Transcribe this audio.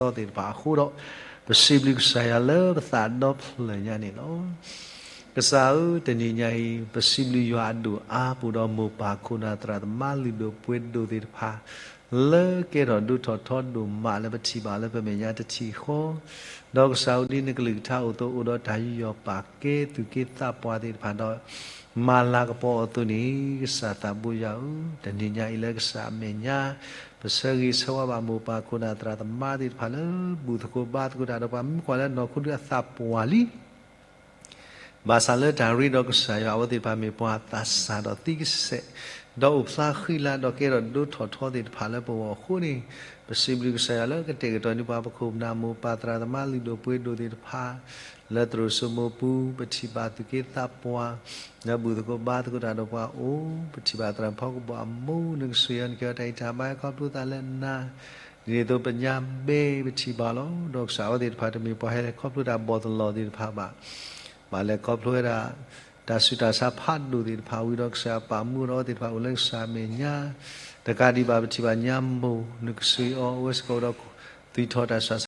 တၢ်မၤလၤကပီၤအသီသ့ၣ်တဖၣ်အဃိဒီး, ပစံးဘျုးကစၢ်ယွၤလၢပသးဒီဖျၢၣ်ညါန့ၣ်လီၤ. ကစၢ်ဧၢ, တနံၤညါအံၤ ပစံးဘျုးယွၤအဒိၣ်အါ ပအိၣ်ဒီးမိၢ်ပၢ်ခိၣ်နၢ်သရၣ်သမါလုၢ်ဒိၣ်ပှ့ၤဒိၣ်သ့ၣ်တဖၣ် လၢကဲထီၣ်ဒိၣ်ထီၣ်ထီဒိၣ်မးလၢပထံၣ်ဘၣ်လၢပမဲာ်ညါတထံၣ်ဃီ, ဒီးကစၢ်ဧၢ ဒ်နကလုၢ်ကထါအိၣ်အသိး အိၣ်ဒီးတၢ်ယူးယီၣ်ပာ်ကဲသူၣ်က့သးပှၢ်သ့ၣ်တဖၣ်ဒီး မၤလၤကပီၤအသိးန့ၣ်, ကစၢ်သးဘိယွၤဧၢ, တနံၤညါအံၤလၢကစၢ်အမဲာ်ညါ ပဆၢဂ့ၤဆၢဝါဘၣ်မိၢ်ပၢ်ခိၣ်နၢ်သရၣ်သမါသ့ၣ်တဖၣ်လၢ ဘူၣ်သကိးဘါသကိးတၢ်ဒီးပှၤမုၣ်ခွါလၢနီၢ်ခိဒုအသးပှၢ်လံ ဘၣ်ဆၣ်လၢတၢ်ရ့ဒီးကစၢ်ယွၤအဝဲသ့ၣ်တဖၣ်မ့ၢ်ပှၤသးစၢ်ဒီးသံကစဲး, ဒီးအိၣ်ဖျါဃံလၤဒီးကဲထီၣ်ဒိၣ်ထီၣ်ထီသ့ၣ်တဖၣ်လၢပဂီၢ်အဃိန့ၣ်, ပစံးဘျုးကစၢ်ယွၤလၢကတဲာ်ကတီၤန့ၢ်ပှၤပခိၣ်ပနၢ်မိၢ်ပၢ်သရၣ်သမါလုၢ်ဒိၣ်ပှ့ၤဒိၣ်သ့ၣ်တဖၣ် လၢသရိာ်စိမိပူၤ, ပထံၣ်ဘၣ်သူၣ်က့သးပှၢ် လၢဘူၣ်သကိးဘါသကိးတၢ်ဒီးပှၤအိၣ်, ပထံၣ်ဘၣ်သရၣ်ဖီကဘီအမိၢ် နကဆိၣ်ဂ့ၤအီၤ နကဲအီၤတၢ်အံးတၢ်ဘါ ခီဖျိသးလၢနၤ, ဒ်န့ၣ်အသိးပညါဘဲပထံၣ်ဘၣ်လီၤ. ဒီးကစၢ်အဝဲသ့ၣ်တဖၣ်တမ့ၢ်ပှၤဟဲလဲၤခီဖျိတၢ်ဘီၣ်သလီၣ်သ့ၣ်တဖၣ်ဘၣ်, ဘၣ်လဲၤခီဖျိဝဲဒၣ် တၢ်ဆူးတၢ်ဆါဖးဒိၣ်သ့ၣ်တဖၣ်ဝံၤဒီး ကစၢ်ယွၤပာ်မူဒီးအဝဲသ့ၣ်တဖၣ်အိၣ်လၢကစၢ်အမဲာ်ညါ, တကးဒံးဘၣ်ပထံၣ်ဘၣ်ညါမိၢ် နကဆိၣ်ဂ့ၤအီၤ အဝဲစ့ၢ်ကီးအိၣ်ဒီး သွံၣ်ထီၣ်တၢ်ဆူး